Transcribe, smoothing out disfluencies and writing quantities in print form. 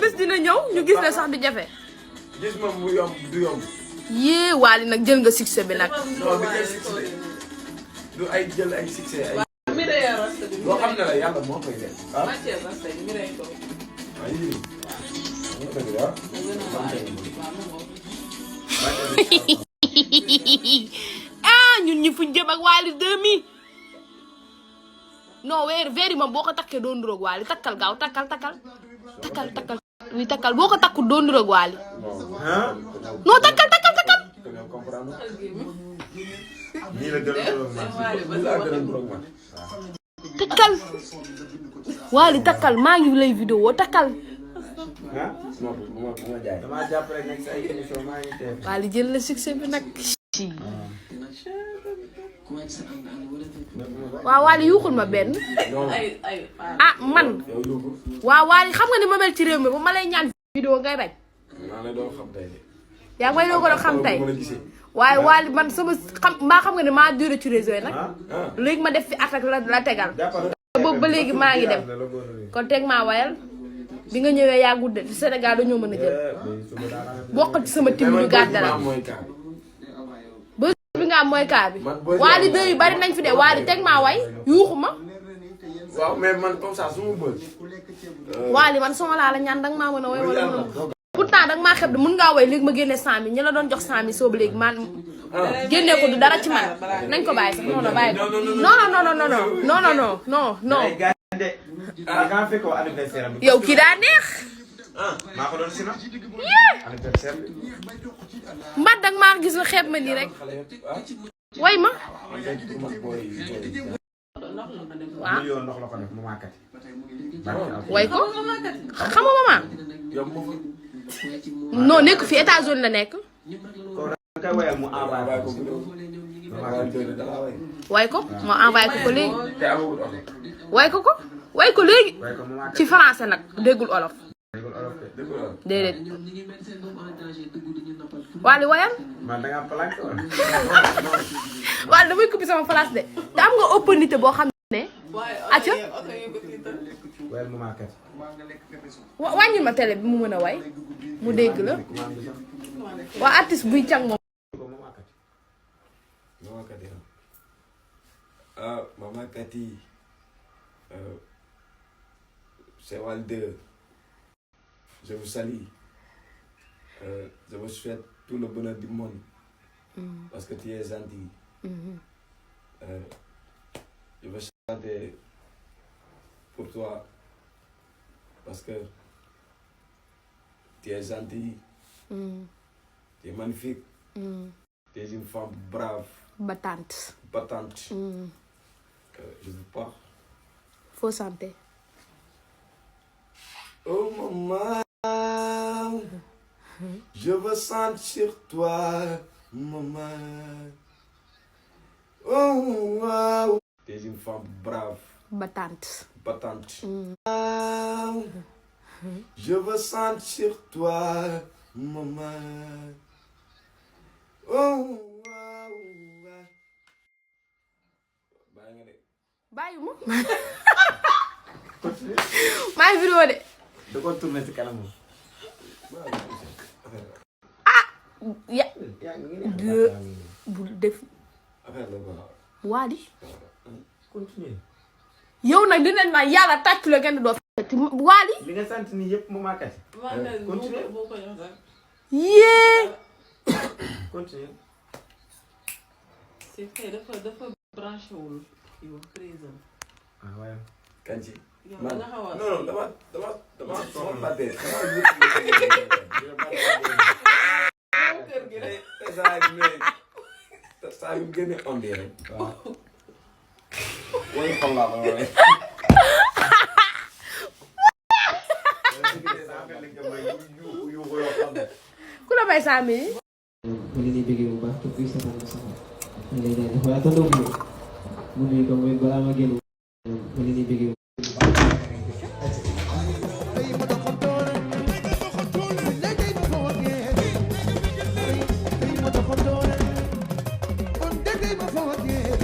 bés dina ñëw ñu gis ne sax du jafe. gis moom mu yomb du yomb. yee Wally nag jël nga succès bi nag. non du jël succès du ay jël ay succès ay. loo xam ne la yàlla moo koy def. ah ah ñun ñi fuñ jëm ak Wally 2000. non weer yi moom boo ko takkee doon niroog Wally takkal gaaw takkal. oui takkal boo ko takku doon niroog Wally. non takkal. takkal Wally takkal maa ngi lay vidéo takkal. Wally jël la succès bi nag. waaw Wally yuuxul ma benn. ah man. waaw Wally xam nga ni ma mel ci réew mi ba ma lay ñaan vidéo ngay bañ. yaa ngi may doon ko xam tey. waaye Wally man sama xam nga ne maa duré ci réseau yi nag. léegi ma def fi attaque la tegal. boobu ba léegi maa ngi dem. kon teg maa wayal bi nga ñëwee yaa gudde Sénégal dañoo mën a jël. bokk ci sama tim ñu gàddala. bés bi nga am mooy kaa bi. Wally dëy yu bari nañ fi de Wally teg maa way yuuxu ma. waaw mais man comme ça su ma bëgg. Wally man sama laa la ñaan danga maa mën a way wala mën a. pourtant danga maa xeb de mën ngaa way léegi ma génne 100000 ñi la doon jox 100000 soobu léegi man génne ko du dara ci man nañ ko bàyyi sax non bàyyi ko non. yow kii daa neex. maa ko doon si nag. mbat danga maa gis nga xeeb ma nii rek. way ma. waaw. way ko xam nga maman. non nekk fi États-Unis la nekk. way ko ma envoyé ko léegi. way ko léegi. ci français nag déggul olof. déedéet. Wally wayal. Wally damay coupé sama place de te am nga opportunité boo xam ne. acca. wàññil ma télé bi mu mën a way mu dégg la. waa artiste buy càng moom. Maman Cathy, c'est Wally 2. Je vous salue. Je vous souhaite tout le bonheur du monde. Parce que tu es gentil. Je vais chanter pour toi. Parce que tu es gentil. Tu es magnifique. Tu es une femme brave. Battante. Je vous parle. Faut santé. Oh maman, je veux sentir toi, maman. Oh wow. Tu es une femme brave. Battante. Je veux sentir toi, maman. Oh wow. bàyyi ma. maa ngi vidéo de. da ko tourné ci kanam. bul def. Wally. yow nag dinañ ma yàlla tàcc la ngeen doo fekk Wally. li nga sant nii yëpp mu màkkati. continue. yee. continue. c'est vrai dafa branché wul yow président. ah waaye. Kanji. yow non da nga xaw a. non dama soxla ba dee. kër gi rek. saa yu gën a ondee rek. waaw. wala xam laa ba waaye. ku la may 100000. mu ngi nii bëggee bu baax te kuy sa bopp sax ma lay jaajëf waaye tonton mu nuyu ko mooy balaa ma génn mu ngi nii bëggee Thank you. kon dégg ma fa wàccee